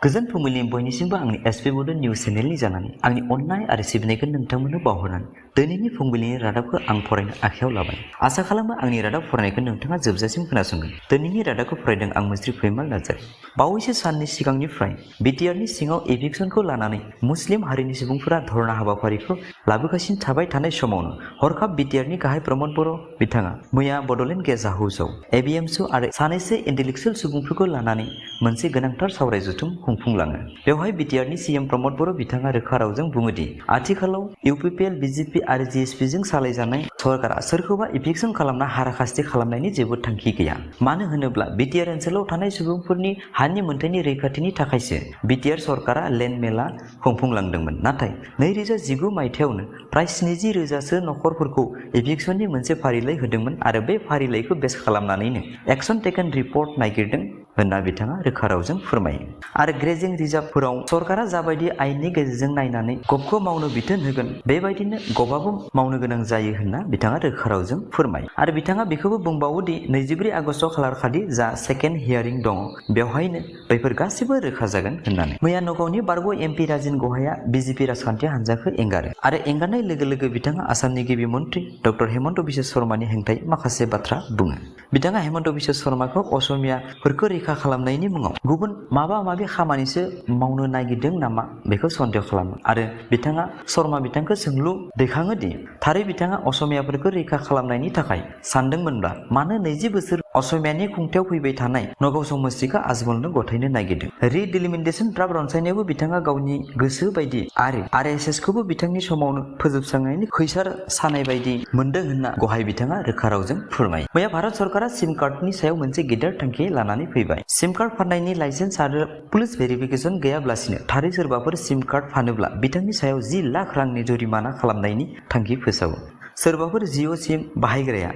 गोजोन फुंबिलिनि बयनिसिमबो आंनि एसपि बड' निउस चेनेलनि जानानै आंनि अननाय आरो सिबिनायखौ नोंथांमोननो बावहरनानै दिनैनि फुंबिलिनि रादाबखौ आं फरायनो आखायाव लाबाय। आसा खालामो आंनि रादाब फरायनायखौ नोंथाङा जोबजासिम खोनासंगोन। दिनैनि रादाबखौ फरायदों आं मुस्रि फैमाल नार्जारि। बावैसो साननि सिगांनिफ्राय बिटिआरनि सिङाव इभिक्सनखौ लानानै मुस्लिम हारिनि सुबुंफोरा धरना हाबाफारिखौ लाबोगासिनो थाबाय थानाय समावनो हरखाब बिटिआरनि गाहाय प्रमद बर' बिथाङा मैया बड'लेण्ड गेस्ट हाउसआव एबिएमसु आरो सानैसो इन्टेलेक्सुयेल सुबुंफोरखौ लानानै मोनसे गोनांथार सावराय जथुम खुंफुंलाङो। बेवहाय बिटिआरनि सीएम प्रमद बर' बिथाङा रोखा रावजों बुङोदि आथिखालाव इउपिपिएल बिजेपि आरो जिएसपिजों सालायजानाय सरकारा सोरखौबा इभिक्सन खालामना हाराखास्ति खालामनायनि जेबो थांखि गैया। मानो होनोब्ला बिटिआर ओनसोलाव थानाय सुबुंफोरनि हानि मोनथायनि रैखाथिनि थाखायसो बिटिआर सरकारा लेन्ड मेला खुंफुंलांदोंमोन। नाथाय 2019 मायथाइयावनो प्राय 70,000सो नखरफोरखौ इभिक्सननि मोनसे फारिलाइ होदोंमोन आरो बे फारिलाइखौ बेस खालामनानैनो एक्सन टेकेन रिपर्ट नागिरदों होनना बिथाङा रोखा रावजों फोरमायो। आरो ग्रेजिं रिजार्भफोराव सरकारा जाबायदि आयेननि गेजेरजों नायनानै गबखौ मावनो बिथोन होगोन बेबायदिनो गबाबो मावनो गोनां जायो होनना बिथाङा रोखा रावजों फोरमायो। आरो बिथाङा बेखौबो बुंबावोदि 24 आगस्ट खालारखालि जा सेकेन्ड हियारिं दङ बेवहायनो बैफोर गासिबो रोखा जागोन होननानै। मैया नगावनि बारग' एमपि राजिन गहाया बिजेपि राजखान्थि हान्जाखौ एंगारो आरो एंगारनाय लोगो लोगो बिथाङा आसामनि गिबि मन्त्रि डक्टर हेमन्त बिश्व शर्मानि हेंथायै माखासे बाथ्रा बुङो। बिथाङा हेमन्त बिश्व शर्माखौ असमियाफोरखौ रैखा खालामनायनि मुङाव गुबुन माबा माबि खामानिसो मावनो नागिरदों नामा बेखौ सन्देह खालामो आरो बिथाङा शर्मा बिथांखौ सोंलु दैखाङोदि थारै बिथाङा असमियाफोरखौ रैखा खालामनायनि थाखाय सानदोंमोनब्ला मानो 20 बोसोर असमियानि खुंथायाव फैबाय थानाय नगाव समस्तिखौ आजमलनो गथायनो नागिरदों। रिडिलिमिटेसन ड्राफ्ट रनसायनायावबो बिथाङा गावनि गोसो बायदि आरो आरएसएसखौबो बिथांनि समावनो फोजोबस्रांनायनि खैसार सानाय बायदि मोनदों होनना गहाय बिथाङा रोखा रावजों फोरमायो। मैया भारत सरकारा सिम कार्डनि सायाव मोनसे गिदिर थांखि लानानै फैबाय। सिम कार्ड फाननायनि लाइसेन्स आरो पुलिस भेरिफिकेसन गैयाब्लासिनो थारै सोरबाफोर सिम कार्ड फानोब्ला बिथांनि सायाव 10 लाख रांनि जुरिमाना खालामनायनि थांखि फोसावो। सोरबाफोर जिअ सिम बाहायग्राया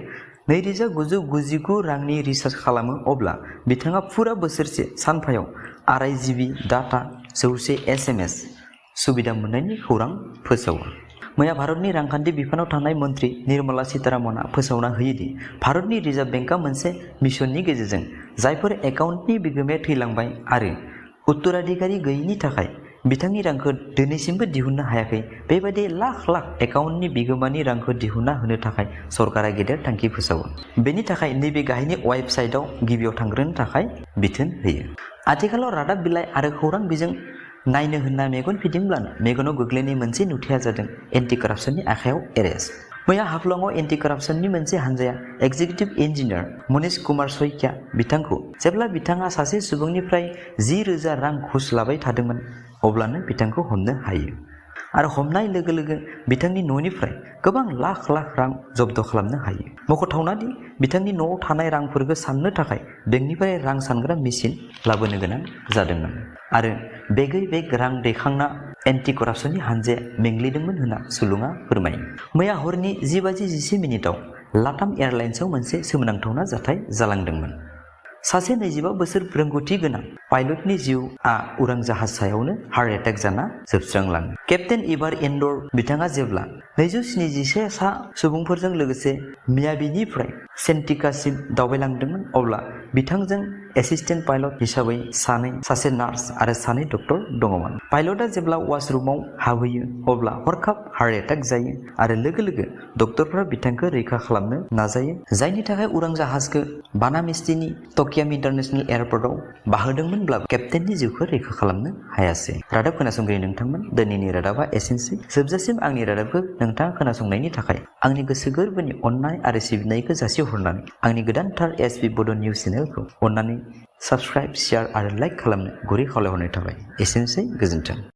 2,999 रांनि रिचार्ज खालामो अब्ला बिथाङा फुरा बोसोरसे सानफायाव 2.5 GB डाटा 100 SMS सुबिदा मोननायनि खौरां फोसावो। मैया भारतनि रांखान्थि बिफानाव थानाय मन्त्रि निर्मला सीतारामनआ फोसावना होयोदि भारतनि रिजार्भ बेंकआ मोनसे मिशननि गेजेरजों जायफोर एकाउन्टनि बिगोमाया थैलांबाय आरो उत्तराधिकारी गैयिनि थाखाय बिथांनि रांखौ दिनैसिमबो दिहुननो हायाखै बेबायदि लाख लाख एकाउन्टनि बिगोमानि रांखौ दिहुनना होनो थाखाय सरकारा गेदेर थांखि फोसावो। बेनि थाखाय नैबे गाहायनि वेबसाइटआव गिबियाव थांग्रोनो थाखाय बिथोन होयो। आथिखालाव रादाब बिलाइ आरो खौरां बिजों नायनो होनना मेगन फिदिंब्लानो मेगनाव गोग्लैनाय मोनसे नुथाया जादों एन्टि करापसननि आखायाव एरेस्ट। मैया हाफ्लंआव एन्टि करापसननि मोनसे हानजाया एक्जिकिउटिभ इन्जिनियार मनीष कुमार शइकिया बिथांखौ जेब्ला बिथाङा सासे सुबुंनिफ्राय 10,000 रां घुस लाबाय थादोंमोन अब्लानो बिथांखौ हमनो हायो आरो हमनाय लोगो लोगो बिथांनि न'निफ्राय गोबां लाख लाख रां जब्द खालामनो हायो। मख'थावनादि बिथांनि न'आव थानाय रांफोरखौ साननो थाखाय बेंकनिफ्राय रां सानग्रा मेसिन लाबोनो गोनां जादोंमोन आरो बेगै बेग रां दैखांना एन्टि करापसननि हानजाया मेंग्लिदोंमोन होनना सुलुङा फोरमायो। मैया हरनि 10:11 लाटाम एयारलाइन्सआव मोनसे सोमोनांथावना जाथाय जालांदोंमोन। सासे 25 बोसोर रोंगौथि गोनां पाइलटनि जिउआ उरां जाहाज सायावनो हार्ट एटेक जाना जोबस्रांलाङो। केप्टेन इभार एन्डर बिथाङा जेब्ला 271 सा सुबुंफोरजों लोगोसे मियामीनिफ्राय सेन्टिकासिम दावबायलांदोंमोन अब्ला बिथांजों एसिस्टेन्ट पाइलट हिसाबै सासे नार्स आरो 2 डक्टर दङमोन। पाइलटआ जेब्ला वाशरुमाव हाबहैयो अब्ला हरखाब हार्ट एटेक जायो आरो लोगो लोगो डक्टरफोरा बिथांखौ रैखा खालामनो नाजायो जायनि थाखाय उरां जाहाजखौ बानामिस्टिनि टकियाम इन्टारनेशनेल एयारपर्टआव बाहोदोंमोनब्लाबो केप्टेननि जिउखौ रैखा खालामनो हायासै। रादाब खोनासंगिरि नोंथांमोन दिनैनि रादाबा एसेनोसै। जोबजासिम आंनि रादाबखौ नोंथाङा खोनासंनायनि थाखाय आंनि गोसो गोरबोनि अननाय आरो सिबिनायखौ जासिहरनानै आंनि गोदानथार एसपि बड' निउस चेनेलखौ अननानै साबस्क्राइब शेयार आरो लाइक खालामनो गुरै खावलायहरनाय थाबाय। एसेनोसै गोजोन्थों।